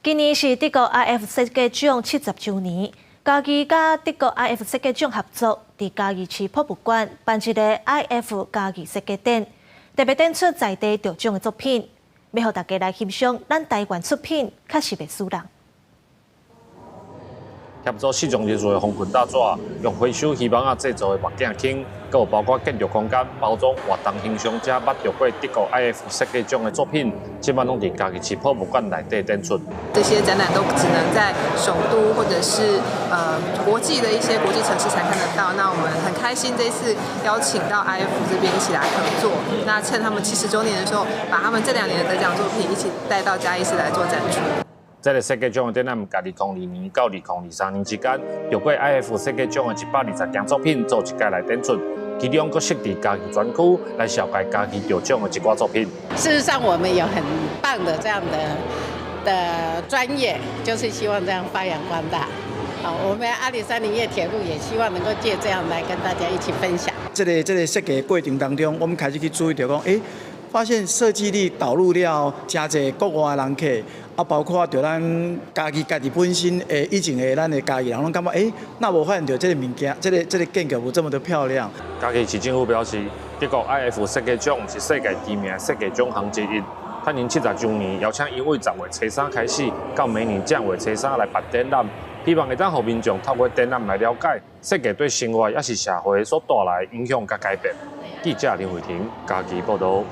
今年是德國 iF 設計獎70週年，嘉義佮德國 iF 設計獎合作，佇嘉義市博物館辦一個 iF 嘉義設計展，特別展出在地得獎的作品，欲予大家來欣賞咱台灣出品，確實袂輸人。協助視障人士的封裙搭紙，用回收魚網仔製作的目鏡框，閣有包括建築空間、包裝、活動形象，遮捌得過德國 iF 設計獎的作品，這擺攏佇嘉義市博物館內底展出。這些展覽都只能在首都或者是國際的一些國際城市才看得到。那我們很開心這次邀請到 iF 這邊一起來合作。那趁他們70週年的時候，把他們這2年的得獎作品一起帶到嘉義市來做展出。這个設計獎的展覽，佇2002年到2023年之間，得過 iF 設計獎的120件作品做一屆來展出，其中閣設置嘉義專區來紹介嘉義得獎的一寡作品。事實上，我們有很棒的這樣的專業，就是希望這樣發揚光大。好，我們阿里山林業鐵路也希望能夠借這樣來跟大家一起分享。這个設計過程當中，我們開始去注意著講，發現設計力導入了誠濟國外的人客。啊，包括著咱嘉義家己本身的以前的咱的嘉義人，攏感覺若無發現著這个物件，這个建築物這麼的漂亮。嘉義市政府表示，德國 iF 設計獎是世界知名設計獎項之一。趁𪜶70週年，邀請𪜶對10月初3開始，到明年正月初三來辦展覽，希望會當予民眾透過展覽來了解設計對生活抑是社會所帶來影響佮改變。記者林慧婷嘉義報導。